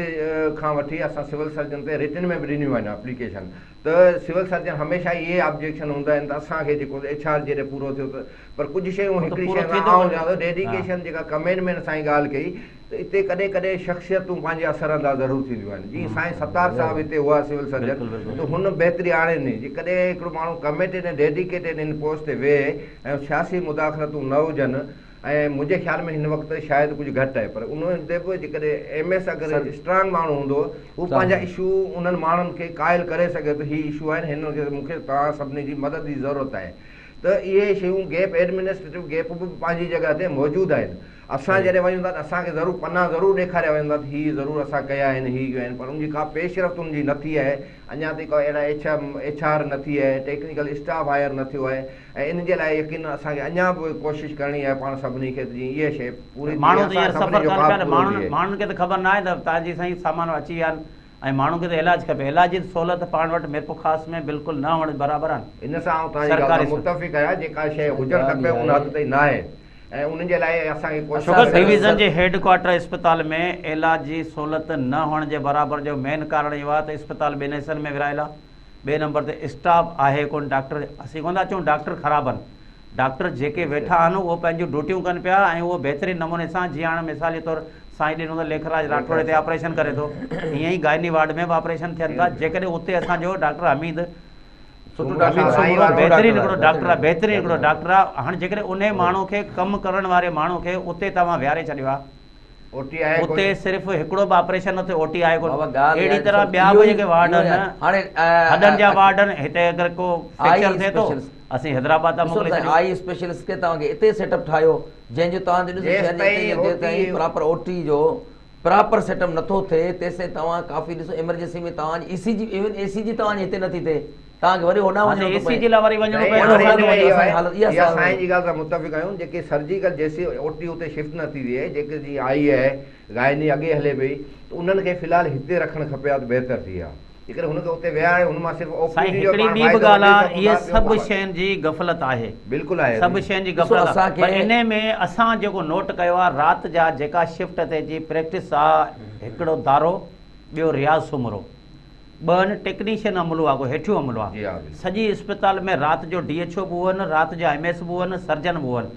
کان وٺي اسان سول سرجن تي رٽن ۾ به ڏنيون آهن اپليڪيشن ته سول سرجن هميشه اهي آبجيڪشن هوندا آهن ته اسان کي جيڪو ايڇ آر جيڏي پورو ٿيو ته پر ڪجهه شيون هڪڙي شيء سان آئون چوان ٿو ڊيڊيڪيشن جيڪا ڪميٽمينٽ سائين ڳالهه ڪئي ته اتي ڪڏهن ڪڏهن شخصيتون پنهنجي اثر انداز ضرور ٿينديون آهن جيئن سائين ستار صاحب هتي هئا سول سرجن ته هن بهتري آڻي ڏني جي ڪڏهن هڪڙو ماڻهو ڪميٽيڊ ۽ ڊيڊيڪيٽيڊ ان پوسٽ تي ويهي ۽ سياسي مداخلتون نه هجن ۽ منهنجي خيال ۾ هن وقت شايد ڪجهه گهٽ آهي پر ان هوندي به جيڪڏهن ايم ايس اگر اسٽرانگ ماڻهو هوندو هو پنهنجا اشو انهن ماڻهن کي قائل ڪري سگهي ٿو هي اشو آهن هنن کي مون کي توهان سڀني جي مدد جي ضرورت آهي ته اهي شيون گيپ ايڊمنسٽريٽو گيپ به پنهنجي جڳهه تي موجود آهن اسان جڏهن وڃون ٿا ته اسان کي ضرور پنا ضرور ڏيکاريا وڃن ٿا ته هي ضرور اسان ڪيا آهن هي ڪيا آهن پر ان جي ڪا پيش رفت ان جي نه ٿي آهي اڃا تائين ڪا اهڙا ايڇ آر نه ٿي آهي ٽيڪنيڪل اسٽاف هائر نه ٿيو آهي ۽ ان جي لاء يقينن اسان کي اڃا به ڪوشش ڪرڻي آهي پاڻ سڀني کي ته جيئن اها شيء پوري ٿئي ماڻهو ته اسان هينئر سڀني سفر جو ڪن خواب پيا نه پورو ماڻهن ٿئي. ماڻهن کي ته خبر ناهي ته تان جي سائين سامان اچي ويا آهن ۽ ماڻهن کي ته علاج کپي علاج جي سهولت پاڻ وٽ ميرپورخاص ۾ بلڪل نه هئڻ برابر آهن ان سان آئون توهان جي ڳالهه سرڪاري سان متفق آهيان جيڪا شيء هجڻ ڳالهه کپي اها ان آهي حد تائين ناهي ۽ ان جي لاء اسان کي ڪوشش شگر ڪرڻي ڊويزن پوندي. جي هيڊ ڪوارٽر اسپتال ۾ علاج جي سهولت نه هئڻ جي برابر جو مين ڪارڻ اهو آهي ته اسپتال ٻن حصن ۾ ورهايل آهي ٻئي نمبر تي اسٽاف آهي ڪونه ڊاڪٽر اسين ڪونه ٿا چئون ڊاڪٽر خراب آهن ڊاڪٽر جيڪي ويٺا آهن اهو پنهنجون ڊوٽيون ڪن پيا ۽ اهو بهترين نموني سان جيئن هاڻ مثال جي طور سائين ڏنو ته ليکراج راٺوڙ هتي آپريشن ڪري ٿو ائين ئي گائني وارڊ ۾ به آپريشن ٿين ٿا جيڪڏهن اتي اسان جو ڊاڪٽر حميد حميد سومرو بهترين هڪڙو ڊاڪٽر آهي بهترين هڪڙو ڊاڪٽر آهي هاڻ جيڪڏهن انهي ماڻهو کي ڪم ڪرڻ واري ماڻهو کي اتي توهان ويهاري ڇڏيو آهي اتي صرف هڪڙو به آپريشن نه ٿيو او ٽي آهي ڪونه اهڙي طرح ٻيا به جيڪي وارڊ آهن هڏن جا وارڊ آهن هتي اگر ڪو فريڪچر ٿئي ٿو اسين حيدرآباد ٿا موڪلي ڇڏيون. آئي اسپيشلسٽ کي توهان کي اتي سيٽ اپ ٺاهيو جنهن جو توهان جو ڏسو شهر جي اتي جيستائين پراپر او ٽي جو پراپر سيٽ اپ نٿو ٿئي تيستائين توهان ڪافي ڏسو ايمرجنسي ۾ توهان جي اي سي جي ايون اي سي جي توهان جي هتي نٿي ٿئي توهان کي وري هوڏانهن وڃڻو ٿو پئي. اي سي جي لاء وري وڃڻو پئي سائين هاڻي اها سائين جي ڳالهه سان متفق آهيون جيڪي سرجيڪل جيسين او ٽي اتي شفٽ نه ٿي ٿئي جيڪي جي آئي آهي گائني اڳي هلي پئي ته انهن کي في الحال هتي رکڻ کپي ها ته بهتر ٿئي ها جيڪڏهن هن کي اتي ويهاري هن مان صرف او پي سائين ڊي جو هڪڙي پاڻ ٻي به فائدو ڳالهه وٺي آهي سگهون اهي ٿا ٻيو سڀ ڪو شين جي غفلت آهي بلڪل آهي سڀ شين جي ڏسو غفلت آهي اسان پر کي انهي ۾ اسان جيڪو نوٽ ڪيو آهي رات جا جيڪا شفٽ تي جي پريڪٽس آهي هڪڙو دارو ٻيو رياض سومرو ٻه آهن ٽيڪنيشن عملو آهي ڪو هيٺيون عملو آهي جي ها بلڪل. سڄي اسپتال ۾ رات جو ڊي ايڇ او به اهو آهن رات جا ايم ايس به اهو آهن سرجن به اهو آهن.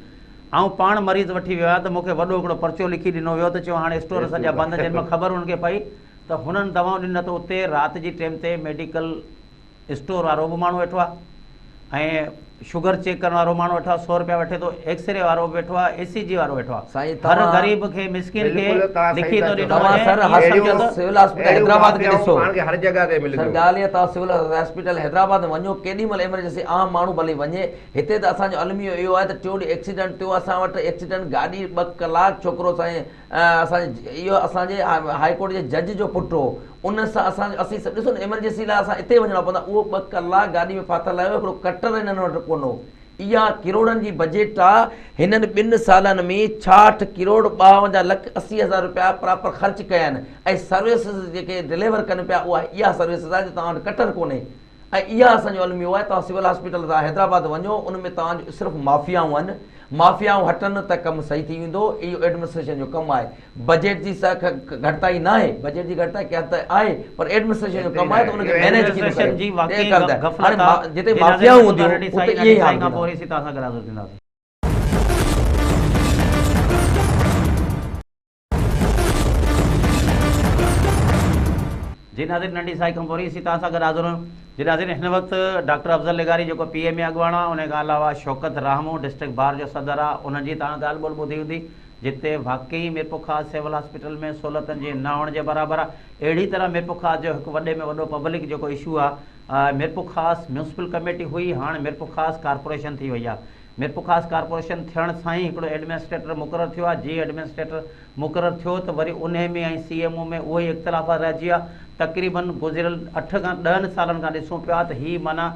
آئون پاڻ مريض وٺي ويو آهيان ته مون کي وڏو هڪڙو پرچو لکي ڏنو ويو ته چيو هاڻي اسٽور سڄا بند جنهن مان خبر انهن کي پئي ته هنن دوائون ڏنيون نه ته اتي رات جي ٽيم تي ميڊيڪل اسٽور وارو به ماڻهو ويٺو آهي ۽ شگر چيڪ ڪرڻ وارو ماڻهو ويٺو آهي سو روپيا وٺي ٿو ايڪسري وارو به ويٺو آهي اي سي جي وارو ويٺو آهي سائين هر توهان غريب کي مسڪين کي بلڪل توهان صحيح لکي ٿا ٿو چئو. ڏنو توهان وڃي سر ائين هاسپيٽل سمجهو ته سول هاسپيٽل اهڙيون حيدرآباد کي مافيائون ڏسو پاڻ کي هر جڳهه تي سر ملنديون. ڳالهه اها توهان سول هاسپيٽل حيدرآباد ۾ وڃو ڪيڏي مهل ايمرجنسي عام ماڻهو ڀلي وڃي هتي ته اسان جو الميو اهو آهي ته ٽيون ڏينهن ايڪسيڊنٽ ٿيو اسان وٽ ايڪسيڊنٽ گاڏي ٻه ڪلاڪ ڇوڪرو سائين اسان جي اهو اسان جي هائي ڪورٽ جي جج جو پٽ هو ان سان اسان جو اسين ڏسو نه ايمرجنسي لاء اسان اتي وڃڻو پوندو اهو ٻه ڪلاڪ گاڏي ۾ ڦاٿل آهيو هڪڙو ڪٽر هنن وٽ ڪونه هو اها ڪروڙن جي بجيٽ آ هنن ٻن سالن ۾ 66 ڪروڙ 52 لک 80 هزار روپيا پراپر خرچ ڪيا آهن ۽ سروسز جيڪي ڊليور ڪن پيا اها اها سروسز آهي جو توهان وٽ ڪٽر ڪونهي ۽ اها اسان جو الميو آهي توهان سول هاسپيٽل تان حيدرآباد وڃو ان ۾ توهان جو صرف مافيائون آهن مافيائون هٽن ته ڪم صحيح ٿي ويندو اهو ايڊمنسٽريشن جو ڪم آهي بجيٽ جي گهٽتائي ناهي بجيٽ جي گهٽتائي ڪنهن حد تائين آهي پر ايڊمنسٽريشن جو ڪم آهي ته ان کي مينيج ڪيئن ٿو ڪري هاڻي جتي مافيائون هونديون اتي اهي ئي حال ٿيندا. جي ناظرين ننڍي سائي کان پوري اسين توهان سان گڏ حاضر آهيون جي ناظرين هن وقت ڊاڪٽر افضل لغاري جيڪو پي ايم اي اڳواڻ آهي ان کان علاوه شوڪت راهمون ڊسٽرڪٽ بار جو صدر آهي انهن جي توهان ڳالهه ٻولهه ٻڌي هوندي جتي واقعي ميرپورخاص سول هاسپيٽل ۾ سهولتن جي نه هئڻ جي برابر آهي اهڙي طرح ميرپورخاص جو هڪ وڏي ۾ وڏو پبلڪ جيڪو اشو آهي ميرپورخاص ميونسپل ڪميٽي هئي هاڻ ميرپورخاص ڪارپوريشن ٿي وئي آهي ميرپورخاص ڪارپوريشن ٿيڻ سان ئي هڪڙو ايڊمنسٽريٽر مقرر ٿيو آهي، جيئن ايڊمنسٽريٽر مقرر ٿيو ته وري انهي ۾ ۽ سي ايم او ۾ اهي ئي اختلافات رهجي ويا، تقريبن گذريل اٺ کان ڏهن سالن کان ڏسون پيا ته هي معنيٰ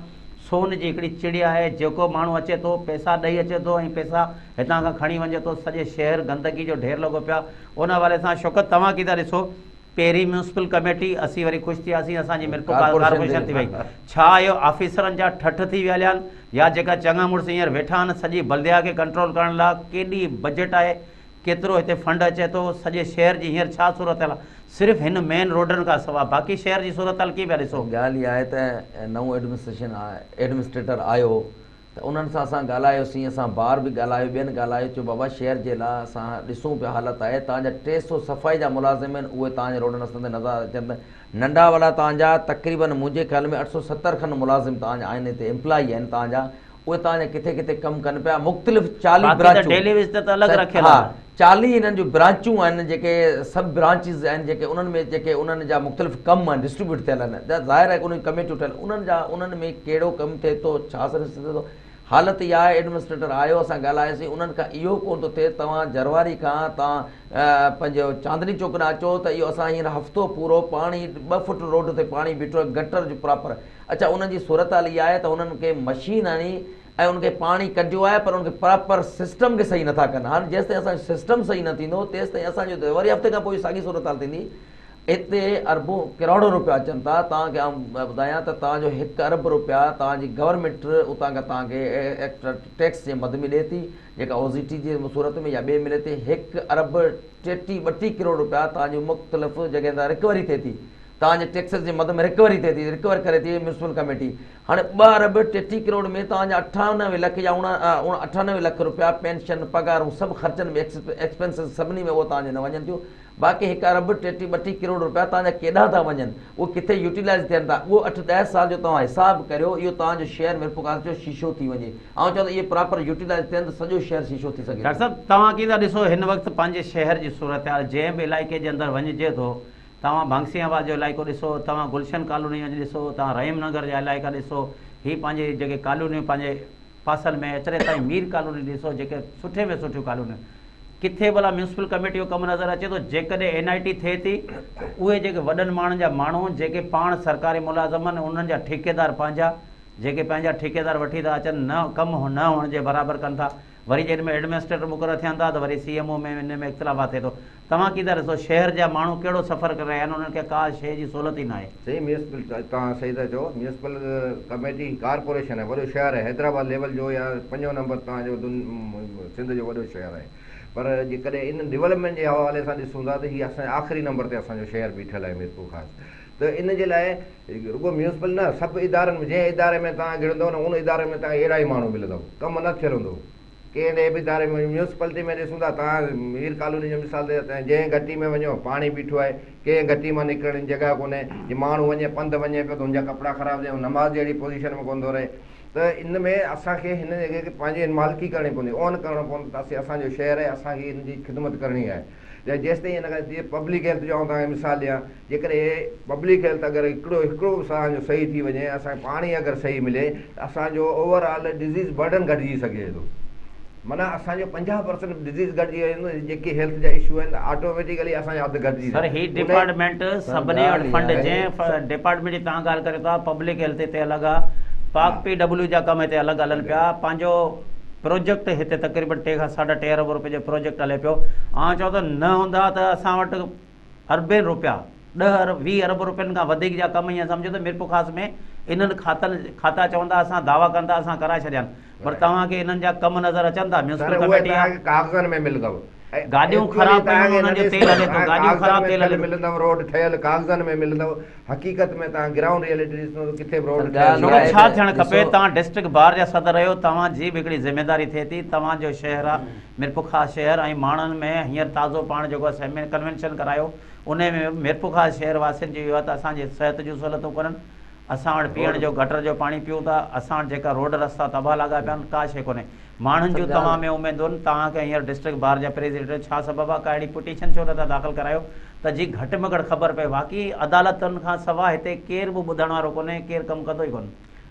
سون جي هڪڙي چڙيا آهي، جيڪو ماڻهو اچي ٿو پئسا ڏئي اچي ٿو ۽ پئسا هتان کان کڻي وڃي ٿو، سڄي شهر گندگي جو ڍير لڳو پيو آهي، ان حوالي سان شوڪت توهان ڪي ٿا ڏسو؟ پهرين ميونسپل ڪميٽي اسين وري خوش ٿياسين اسان جي ميرپور ڪارپوريشن ٿي وئي ڇا اهو آفيسرن جا ٺٺ ٿي ويا هليا آهن يا جيڪا چڱا مڙس هينئر ويٺا آهن سڄي بلديا کي ڪنٽرول ڪرڻ لا ڪيڏي بجيٽ آهي ڪيترو هتي فنڊ اچي ٿو سڄي شهر جي هينئر ڇا صورتحال آهي صرف هن مين روڊن کان سوا باقي شهر جي صورتحال ڪيئن پيا ڏسو. ڳالهه اها آهي ته نئون ايڊمنسٽريشن ايڊمنسٽريٽر آيو ته انهن سان اسان ڳالهايوسين، اسان بار به ڳالهايو، ٻين ڳالهايو، چيو بابا شهر جي لاء اسان ڏسون پيا حالت آهي، توهان جا 300 صفائي جا ملازم آهن اهي توهان جي روڊن رستن تي نظر اچن ته ننڍا وڏا توهان جا تقريبن منهنجي خيال ۾ 870 کن ملازم توهان جا آهن هتي امپلائي آهن توهان جا اهي توهان جا ڪٿي ڪٿي ڪم ڪن پيا مختلف 40 باقي ته برانچون ڊيلي ويج ته الڳ رکيل ها آهن. 40 هنن جون برانچون آهن جيڪي سب برانچز آهن جيڪي انهن ۾ جيڪي انهن جا مختلف ڪم آهن ڊسٽريبيوٽ ٿيل آهن ته ظاهر آهي انهن جون ڪميٽيون ٺهيل انهن جا انهن ۾ ڪهڙو ڪم ٿئي ٿو ڇا سروس ٿئي ٿو حالت اها آهي ايڊمنسٽريٽر آيو اسان ڳالهايوسين انهن کان اهو ڪونه ٿو ٿئي توهان جرواري کان توهان پنهنجو چاندني چوڪ ڏانهن اچو ته اهو اسان هينئر هفتو پورو پاڻي 2 فٽ روڊ تي پاڻي بيٺو آهي گٽر جو پراپر اڇا انهن جي صورتحال اها آهي ته انهن کي مشين هڻي ۽ ان کي پاڻي ڪڍيو آهي پر ان کي پراپر سسٽم کي صحيح نٿا ڪن هاڻ جيستائين اسان جو سسٽم صحيح نه ٿيندو تيستائين اسان جو وري هفتي کان پوء ساڳي صورتحال ٿيندي هتي اربون ڪروڙون روپيا اچن ٿا توهان کي آئون ٻڌايان ته توهان جو 1 ارب روپيا توهان جي گورنمينٽ اتان کان توهان کي ٽيڪس جي مد ۾ ڏئي ٿي جيڪا او زي ٽي جي صورت ۾ يا ٻي ملي ٿي 1 ارب 33 32 ڪروڙ روپيا توهان جي مختلف جڳهين تان رڪوري ٿئي ٿي توهان جي ٽيڪسز جي مد ۾ رڪوري ٿئي ٿي رڪور ڪري ٿي ميونسپل ڪميٽي هاڻي ٻه ارب 33 ڪروڙ ۾ توهان جا 98 لک يا 98 لک روپيا پينشن، پگهارون سڀ خرچن ۾ ايڪسپينسز سڀني ۾ اهو توهان جو نه وڃن ٿيون باقي هڪ ارب 33 32 ڪروڙ روپيا توهان جا ڪيڏانهن ٿا وڃن اهي ڪٿي يوٽيلائز ٿين ٿا اهو اٺ ڏهه سال جو توهان حساب ڪريو اهو توهان جو شهر ميرپورخاص جو شيشو ٿي وڃي آئون چوان ته اهي پراپر يوٽيلائز ٿين ته سڄو شهر شيشو ٿي سگهي ڊاڪٽر ٿو. صاحب توهان ڪيئن ٿا ڏسو هن وقت پنهنجي شهر جي صورتحال جنهن به علائقي جي اندر وڃجي ٿو توهان ڀانگسي آباد جو علائقو ڏسو، توهان گلشن ڪالوني وڃي ڏسو، توهان رحيم نگر جا علائقا ڏسو، هي پنهنجي جيڪي ڪالونيون پنهنجي پاسن ۾ ايتري تائين مير ڪالوني ڏسو جيڪي سٺي ۾ سٺيون ڪالونيون ڪٿي ڀلا ميونسپل ڪميٽي جو ڪم نظر اچي ٿو جيڪڏهن اين آء ٽي ٿئي ٿي ته اهي جيڪي وڏن ماڻهن جا ماڻهو جيڪي پاڻ سرڪاري ملازم آهن انهن جا ٺيڪيدار پنهنجا جيڪي پنهنجا ٺيڪيدار وٺي ٿا اچن نه ڪم نه هئڻ جي برابر ڪن ٿا وري جي ان ۾ ايڊمنسٽريٽر مقرر ٿين ٿا ته وري سي ايم او ۾ ان ۾ اختلافات ٿئي ٿو. توهان ڪيئن ٿا ڏسو شهر جا ماڻهو ڪهڙو سفر ڪري رهيا آهن انهن کي ڪا شيء جي سهولت ئي ناهي. سائين ميونسپل توهان صحيح ٿا چئو ميونسپل ڪميٽي ڪارپوريشن آهي وڏو شهر آهي حيدرآباد ليول جو يا پنجون نمبر توهان جو سنڌ جو وڏو شهر آهي پر جيڪڏهن ان ڊولپمينٽ جي حوالي سان ڏسون ٿا ته هي اسان آخري نمبر تي اسان جو شهر بيٺل آهي ميرپورخاص ته ان جي لاء رڳو ميونسپل نه سڀ ادارن ۾ جنهن اداري ۾ توهان گهڙندو نه ان اداري ۾ توهان کي اهڙا ئي ماڻهو ملندو ڪم نه ٿيل هوندو. ڪنهن ٻئي به اداري ۾ ميونسپلٽي ۾ ڏسون ٿا توهان مير ڪالوني جو مثال ڏيان ته جنهن گهٽي ۾ وڃو پاڻي بيٺو آهي ڪنهن گهٽي مان نڪرڻ جي جڳهه ڪونهي جي ماڻهو وڃي پنڌ وڃي پيو ته هن جا ڪپڙا خراب ٿي وڃن نماز جهڙي پوزيشن ۾ ڪونه ٿو رهي ته ان ۾ اسان کي هن جڳهه کي پنهنجي مالڪي ڪرڻي پوندي اون ڪرڻو پوندو ته اسين اسان جو شهر آهي اسان کي ان جي خدمت ڪرڻي آهي ته جيستائين ان کان جيئن پبلڪ هيلٿ جو آئون توهان کي مثال ڏيان جيڪڏهن پبلڪ هيلٿ اگر هڪڙو هڪڙو به اسان جو صحيح ٿي وڃي اسان کي پاڻي اگر صحيح ملي ته اسان جو اوور آل ڊزيز برڊن گهٽجي سگهي ٿو معنيٰ اسان جو 50% ڊزيز گهٽجي ويندو جيڪي هيلٿ جا اشو آهن ته آٽوميٽيڪلي اسان جا اڌ گهٽجي سر هي ڊپارٽمينٽ سڀني وٽ فنڊ جنهن ڊپارٽمينٽ جي توهان ڳالهه ڪريو ٿا پبلڪ هيلٿ هتي الڳ آ پاڪ پي ڊبليو جا ڪم هتي الڳ هلن پيا پنهنجو پروجيڪٽ هتي تقريبن ٽي کان ساڍا ٽي ارب روپين جو پروجيڪٽ هلي پيو آئون چوان ٿو نه هوندا ته اسان وٽ اربين روپيا، ڏهه ارب، 20 ارب روپين کان وڌيڪ جا ڪم ائين سمجهو ته ميرپورخاص ۾ انهن کاتن کاتا چون ٿا اسان دعويٰ ڪن ٿا اسان ڪرائي ڇڏيا آهن پر توهان کي انهن جا ڪم نظر اچن ٿا سر ميونسپل اهي ڪميٽي توهان کي ڪاغذن ۾ ملندو ۽ گاڏيون ايڪچوئلي خراب پيون توهان کي انهن نه جو تيل هلي ٿو توهان گاڏيون ڪاغذن خراب ۾ تيل ٺهيل هلي ٿو. ملندو روڊ ٺهيل ڪاغذن ۾ ملندو حقيقت ۾ توهان گرائونڊ ريئلٽي ڏسندو ته ڪٿي به روڊ سر ٺهيل ڳالهه ڇوڪر اها آهي ڇا ته ٿيڻ کپي ڏسو توهان ڊسٽرڪٽ بار جا صدر آهيو توهان جي به هڪڙي ذميداري ٿئي ٿي توهان جو شهر آ ميرپورخاص شهر ۽ ماڻهن ۾ هينئر تازو پاڻ جيڪو اسيمبلي ڪنوينشن ڪرايو انهي ۾ ميرپورخاص شهر واسين جو اهو آهي ته اسان جي صحت جون سهولتون ڪونهن اسان وٽ پيئڻ جو گٽر جو پاڻي پيون ٿا اسان وٽ جيڪا روڊ رستا تباهه لڳا پيا آهن ڪا شيء ڪونهي ماڻهن سر جون ڳالهه توهان ۾ اميدون توهان کي هينئر ڊسٽرڪٽ بار جا پريزيڊنٽ ڇا سبب آهي ڪا اهڙي پٽيشن ڇو نٿا داخل ڪرايو ته جي گهٽ ۾ گهٽ خبر پئي واقعي عدالتن کان سوا هتي ڪير به ٻڌڻ وارو ڪونهي ڪير ڪم ڪندو ئي ڪونه.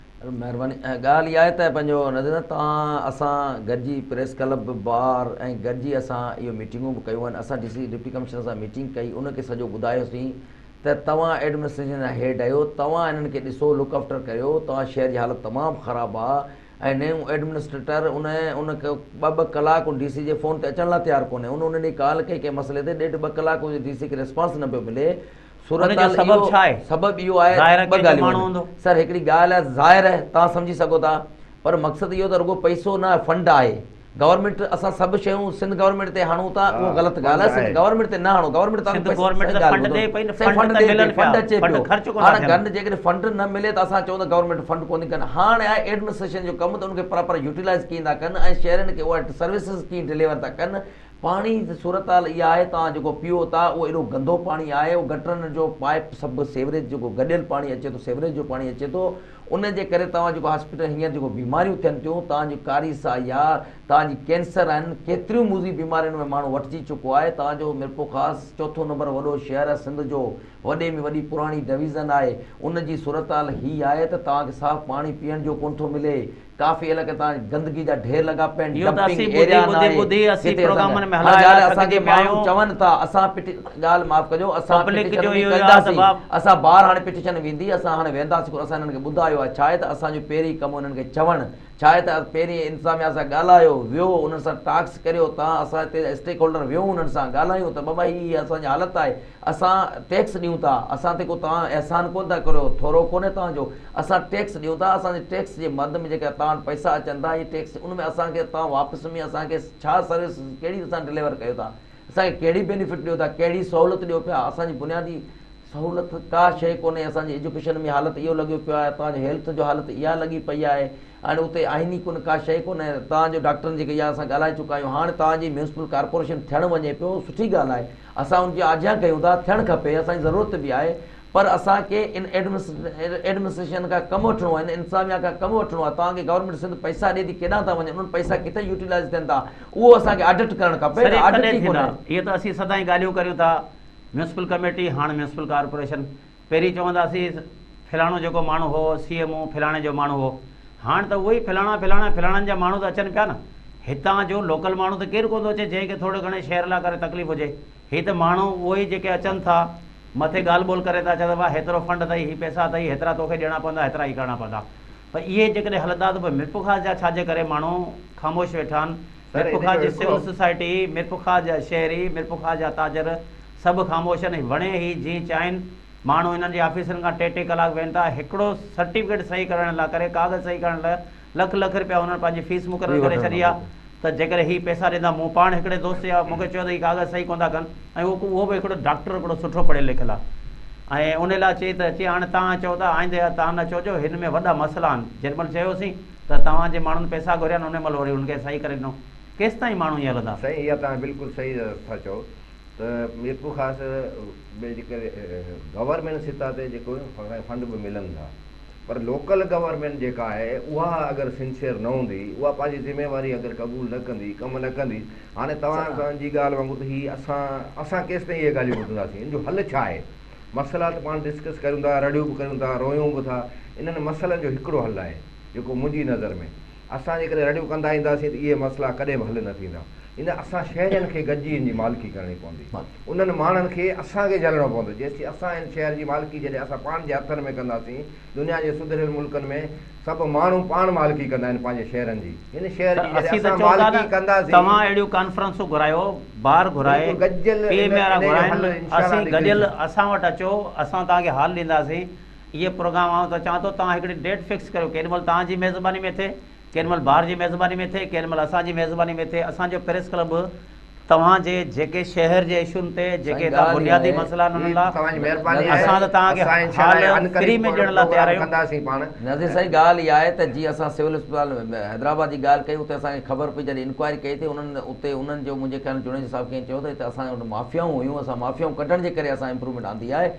مهرباني ڳالهه اها آهي ته پنهنجو نظر توهان اسان گڏجي پريس ڪلب بار ۽ گڏجي اسان اهو ميٽنگون به ڪيون آهن اسان ڊي سي ڊپٽي ڪمشنر سان ميٽنگ ڪئي ان کي سڄو ٻڌايوسين ته توهان ايڊمنسٽريشن جا هيڊ آهيو توهان انهن کي ڏسو لڪ آفٽر ڪريو توهان شهر جي حالت تمام خراب آهي ۽ نيون ايڊمنسٽريٽر ان ان کي ٻه ٻه ڪلاڪ ان ڊي سي جي فون تي اچڻ لاء تيار ڪونهي ان ان ڏي ڪال ڪئي ڪنهن مسئلي تي ڏيڍ ٻه ڪلاڪ ڊي سي کي ريسپانس نه پيو ملي ان جو سبب ڇا آهي؟ سبب اهو آهي ظاهر آهي ٻه ڪنهن جو ڳالهيون ماڻهو آهن هوندو. سر هڪڙي ڳالهه آهي ظاهر آهي توهان سمجهي سگهو ٿا پر مقصد اهو ته رڳو پئسو نه فنڊ آهي گورنمينٽ اسان سڀ شيون سنڌ گورنمينٽ تي هڻون ٿا اهو غلط ڳالهه آهي سنڌ گورنمينٽ تي نه هڻو گورنمينٽ توهان سنڌ کي گورنمينٽ ته فنڊ ڏئي پئي نه فنڊ فنڊ ته ڏئي پئي ملن پيا فنڊ اچي فنڊ پيو خرچ ڪونه ٿا هاڻي ٿين. گن جيڪڏهن فنڊ نه ملي ته اسان چئون ته گورنمينٽ فنڊ ڪونه ٿي ڪن هاڻي آهي ايڊمنسٽريشن جو ڪم ته ان کي پراپر يوٽيلائز ڪيئن ٿا ڪن ۽ شهرين کي اها سروسز ڪيئن ڊليور ٿا ڪن پاڻي جي صورتحال اها آهي توهان جيڪو پيئو ٿا اهو ايڏو گندو پاڻي آهي اهو گٽرن جو پائپ سڀ سيوريج جيڪو گڏيل پاڻي اچي ٿو سيوريج جو پاڻي اچي ٿو ان جي ڪري توهان جيڪو هاسپيٽل هينئر جيڪو بيماريون ٿين ٿيون توهان جي ڪاري سائي آ توهان جي ڪينسر آهن ڪيتريون موذي بيمارين ۾ ماڻهو وٺجي چڪو آهي توهان جو ميرپورخاص چوٿون نمبر وڏو شهر آهي سنڌ جو وڏي ۾ وڏي پراڻي ڊويزن آهي ان جي صورتحال هي آهي ته توهان کي صاف پاڻي پيئڻ جو ڪونه ٿو ملي ڪافي علائقي تان گندگي جا ڍير لڳا پيا آهن اهو ته ڊمپنگ اسين ٻڌي ايريا ٻڌي ناهي ٻڌي اسين جتي اسان پروگرامن ۾ هر هلائي ڳالهه هلائي اسان کي ٿڪجي پيا ماڻهو آهيون. چون ٿا اسان پٽي ڳالهه معاف ڪجو اسان پبلڪ پٽيشن جو به اهو آهي ته ڪنداسين باب. اسان بار هاڻي پٽيشن ويندي اسان هاڻي وينداسين ڪونه اسان هنن کي ٻڌايو آهي ڇا آهي ته اسان جو پهرين ڪم انهن کي چوڻ ڇا آهي ته پهرين انتظاميا سان ڳالهايو ويو انهن سان ٽاڪس ڪريو تان اسان هتي اسٽيڪ هولڊر ويهون انهن سان ڳالهايون ته بابا هي هي اسان جي حالت آهي اسان ٽيڪس ڏيون ٿا اسان تي ڪو توهان احسان ڪونه ٿا ڪريو ٿورو ڪونهي توهان جو اسان ٽيڪس ڏيون ٿا اسان جي ٽيڪس جي مد ۾ جيڪا توهان وٽ پئسا اچن ٿا اهي ٽيڪس ان ۾ اسان کي توهان واپس ۾ اسان کي ڇا سروس ڪهڙي اسان ڊليور ڪيو ٿا اسان کي ڪهڙي بينيفٽ ڏيو ٿا ڪهڙي سهولت ڏيو پيا اسان جي بنيادي سهولت ڪا شيء ڪونهي اسان جي ايجوڪيشن ۾ حالت اهو لڳيو پيو آهي توهان جي هيلٿ جو حالت اها لڳي پئي آهي هاڻي اتي آهن ئي ڪونه ڪا شيء ڪونهي توهان جو ڊاڪٽرن جي اها اسان ڳالهائي چڪا آهيون هاڻي توهان جي ميونسپل ڪارپوريشن ٿيڻ وڃي پيو سٺي ڳالهه آهي اسان ان جي آجيان ڪيون ٿا ٿيڻ کپي اسان جي ضرورت به آهي پر اسان کي ان ايڊمنسٽريشن کان ڪم وٺڻو آهي ان انتظاميا کان ڪم وٺڻو آهي توهان کي گورنمينٽ سنڌ پئسا ڏي ٿي ڪيڏانهن ٿا وڃن انهن پئسا ڪٿي يوٽيلائز ٿين ٿا اهو اسان کي آڊٽ ڪرڻ کپي سر نه اهي آڊٽ ڪڏهن ئي ٿيندا ڪونهي. اهي ته اسين سدائين ڳالهيون ڪريون ٿا ميونسپل ڪميٽي هاڻ ميونسپل ڪارپوريشن پهرين چونداسين فلاڻو جيڪو ماڻهو هو سي ايم او فلاڻي جو ماڻهو هو هاڻ ته اهي ئي فلاڻا فلاڻا فلاڻن جا ماڻهو ته اچن پيا نه هتان جو لوڪل ماڻهو ته ڪير ڪونه ٿو اچي جنهن کي ٿورو گهڻي شهر لاء ڪري تڪليف هجي هي ته ماڻهو اهي ئي جيڪي اچن ٿا مٿي ڳالهه ٻولهه ڪري ٿا اچن ته واهه هيترو فنڊ اٿئي هي پئسا اٿئي هيترا توکي ڏيڻا پوندا هيترا هي ڪرڻا پوندا پر اهي جيڪڏهن هلندا ته پوء ميرپورخاص جا ڇا جي ڪري ماڻهو خاموش ويٺا آهن سر ان ميرپورخاص جو جي سول هڪڙو سوسائٽي ميرپورخاص جا شهري ميرپورخاص جا تاجر سڀ خاموش آهن وڻي هي جيئن چاهين ماڻهو هنن جي آفيسن کان ٽي ٽي ڪلاڪ ويهن ٿا هڪڙو سرٽيفڪيٽ صحيح ڪرڻ لاء ڪري ڪاغذ صحيح ڪرڻ لاء لک لک رپيا هنن پنهنجي فيس مقرر ڪري ڇڏي آهي ته جيڪڏهن هي پئسا ڏيندا مون پاڻ هڪڙي دوست يا مون کي چيو ته هي ڪاغذ صحيح ڪونه ٿا ڪن ۽ اهو به هڪڙو ڊاڪٽر هڪڙو سٺو پڙهيل لکيل آهي ۽ ان لاء چئي ته چي هاڻي توهان چئو ته آئندي توهان نه چئو جو هن ۾ وڏا مسئلا آهن جيڏي مهل چيوسين ته توهان جي ماڻهن پئسا گهريا آهن ان مهل وري هن کي صحيح ڪري ڏنو. ڪيستائين ماڻهو ائين هلندا؟ سائين اها توهان بلڪل صحيح ٿا چئو ته ميرپورخاص ۾ جيڪي گورنمينٽ سطح تي جيڪو فنڊ به ملن ٿا پر لوڪل گورنمينٽ جيڪا آهي اها اگر سنسيئر نه هوندي اها پنهنجي ذميواري اگر قبول نه ڪندي ڪم نه ڪندي هاڻي توهان جي ڳالهه وانگر ته هي اسان اسان ڪيستائين اهي ڳالهيون ٻڌنداسين ان جو حل ڇا آهي مسئلا ته پاڻ ڊسڪس ڪريون ٿا رڙيون به ڪريون ٿا رويون به ٿا انهن مسئلن جو هڪڙو حل آهي جيڪو منهنجي نظر ۾ اسان جيڪڏهن رڙيون ڪندا اينداسين ته اهي مسئلا ڪڏهن به حل نه ٿيندا. ان اسان شهرين کي گڏجي ان جي مالڪي ڪرڻي پوندي. انهن ماڻهن کي اسان کي جهلڻو پوندو. جيسين اسان ان شهر جي مالڪي جڏهن اسان پاڻ جي هٿن ۾ ڪنداسين. دنيا جي سڌريل ملڪن ۾ سڀ ماڻهو پاڻ مالڪي ڪندا آهن پنهنجي شهرن جي. هن شهر سر جي جڏهن اسين ته اسان چئون ٿا مالڪي نه ڪنداسين. توهان اهڙيون ڪانفرنسون گهرايو، بار گهرائي، بلڪل گڏجيل پي ايم ان اي وارا انهي جو گهرائن، حل انشاء الله اسين نڪري گڏيل سگهي. اسان وٽ اچو، اسان توهان کي حال ڏينداسين. اهي پروگرام آئون ته چوان ٿو توهان هڪڙي ڊيٽ فڪس ڪريو ڪيڏي مهل توهان جي ميزباني ۾ ٿئي ڪيڏي مهل بار جي ميزباني ۾ ٿئي ڪيڏي مهل اسان جي ميزباني ۾ ٿئي اسان جو پريس ڪلب توهان جي جيڪي شهر جي اشون تي جيڪي سائين هتان ڳالهه اها بنيادي آهي مسئلا آهن هي انهن لا توهان جي مهرباني آهي اسان ته توهان کي اسان انشاء حال الله ان فري قريب ۾ ڏيڻ لا تيار پروگرام آهيون. ڪنداسين پاڻ. نذير سائين ڳالهه اها آهي ته جيئن اسان سول اسپتال حيدرآباد جي ڳالهه ڪئي اتي اسان کي خبر پئي جڏهن انڪوائري ڪئي ٿي انهن اتي انهن جو منهنجي خيال ۾ جوڻيجو صاحب ڪنهن چيو ته هتي اسان وٽ مافيائون هيون اسان مافيائون ڪڍڻ جي ڪري اسان امپروومينٽ آندي آهي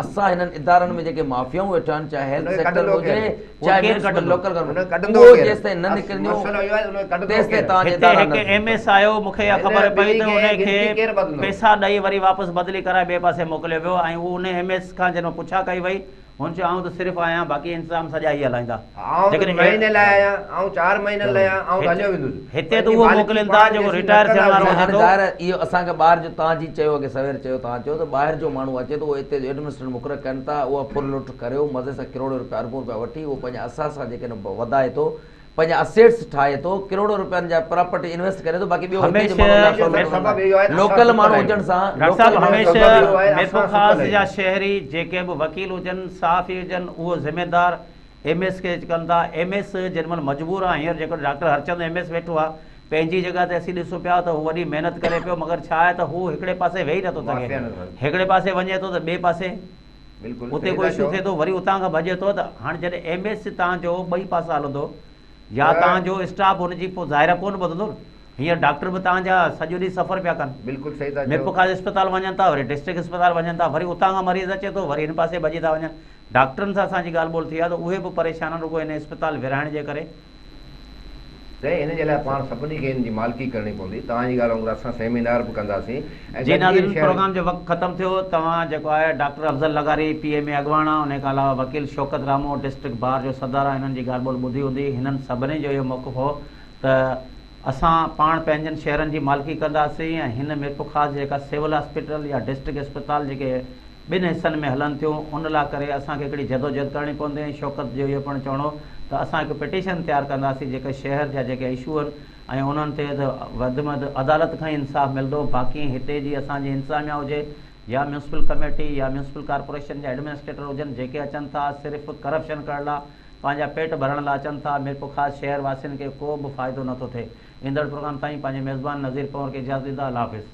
اسان هنن ادارن ۾ جيڪي مافيائون ويٺا آهن چاهي هيلٿ سيڪٽر ۾ هجي چاهي ميونسپل لوڪل گورنمينٽ اهو جيستائين نه نڪرنديون تيستائين توهان جا هتي ادارا نه هڪ ايم ايس آيو مون کي اها خبر پئي ته ان کي پئسا ڏئي وري واپس بدلي ڪرائي ٻئي پاسي موڪليو ويو ۽ اهو ان ايم ايس کان جڏهن پڇا ڪئي وئي هن چيو آئون ته صرف آهيان باقي انتظام سڄا هي هلائيندا. آئون ته مهيني لاء آهيان، آئون چار مهينن لاء آهيان، آئون ته هليو ويندس. هتي ته اهو موڪلين ٿا جيڪو رٽائر ٿيڻ وارو هجي هاڻي ٿو. ظاهر آهي اهو اسان کي ٻاهر جو توهان جي چيو اڳي سوير چيو توهان چيو ته ٻاهر جو ماڻهو اچي ٿو اهو اتي جو ايڊمنسٽريٽر مقرر ڪن ٿا اها ڦر لٽ ڪريو مزي سان ڪروڙين روپيا اربون روپيا وٺي اهو پنهنجا اثاثا جيڪي آهن وڌائي ٿو پنهنجا اسيٽس ٺاهي ٿو ڪروڙين روپين جا پراپرٽي انويسٽ ڪري ٿو باقي ٻيو هتي جو ماڻهو الله سهولت سبب اهو آهي ته لوڪل اسان ماڻهو ستل هجڻ آهيون. سان ڊاڪٽر صاحب لوڪل هميشه سبب اهو آهي ته اسان ميرپورخاص ستل جا آهيون. شهري جيڪي به وڪيل هجن صحافي هجن اهو ذميدار ايم ايس کي ڪن ٿا ايم ايس جيڏي مهل مجبور آ هينئر جيڪو ڊاڪٽر هرچند ايم ايس ويٺو آ پنهنجي جڳهه تي اسين ڏسون پيا ته هو وڏي محنت ڪري پيو مگر ڇا آهي ته هو هڪڙي پاسي ويهي نٿو سگهي مافيا نٿو هڪڙي پاسي وڃي ٿو ته ٻئي پاسي بلڪل اتي صحيح ڪو ٿا اشو چئو. ٿئي ٿو وري اتان کان ڀڄي ٿو ته هاڻي جڏهن ايم ايس تان جو ٻئي پاسا هلندو يا ته تان جو اسٽاف ان جي پوء ظاهر آهي ڪونه ٻڌندو نه هينئر ڊاڪٽر به تان جا سڄو ڏينهن سفر پيا ڪن بلڪل صحيح ٿا چئو. ميرپورخاص اسپتال وڃن ٿا وري ڊسٽرڪٽ اسپتال وڃن ٿا وري اتان کان مريض اچي ٿو وري هن پاسي ڀڄي ٿا وڃن ڊاڪٽرن سان اسان جي ڳالهه ٻولهه ٿي آهي ته اهي به پريشان آهن رڳو هن اسپتال ورهائڻ جي ڪري. سائين ان جي لاء پاڻ سڀني کي ان جي مالڪي ڪرڻي پوندي. توهان جي ڳالهه وانگر اسان سيمينار به ڪنداسين ۽ جي گڏجي ناظرين شهر. پروگرام جو وقت ختم ٿيو توهان جيڪو آهي ڊاڪٽر افضل لغاري پي ايم اي اڳواڻ آ انهي کان علاوه وڪيل شوڪت راهمون ڊسٽرڪٽ بار جو صدر آ هنن جي ڳالهه ٻولهه ٻڌي هوندي هنن سڀني جو اهو موقف هو ته اسان پاڻ پنهنجن شهرن جي مالڪي ڪنداسين ۽ هن ميرپورخاص جي جيڪا سول هاسپيٽل يا ڊسٽرڪٽ اسپتال جيڪي ٻن حصن ۾ هلن ٿيون ان لا ڪري اسان کي هڪڙي جدوجهد ڪرڻي پوندي ۽ شوڪت جو اهو پڻ چوڻ هو ته اسان هڪ پٽيشن تيار ڪنداسين جيڪي شهر جا جيڪي اشو آهن ۽ انهن تي ته وڌ ۾ وڌ عدالت کان ئي انصاف ملندو باقي هتي جي اسان جي انتظاميا هجي يا ميونسپل ڪميٽي يا ميونسپل ڪارپوريشن جا ايڊمنسٽريٽر هجن جيڪي اچن ٿا صرف ڪرپشن ڪرڻ لا پنهنجا پيٽ ڀرڻ لا اچن ٿا ميرپورخاص شهر واسين کي ڪو به فائدو نٿو ٿئي ايندڙ پروگرام تائين پنهنجي ميزبان نذير پنهور کي اجازت ڏيندا الله حافظ.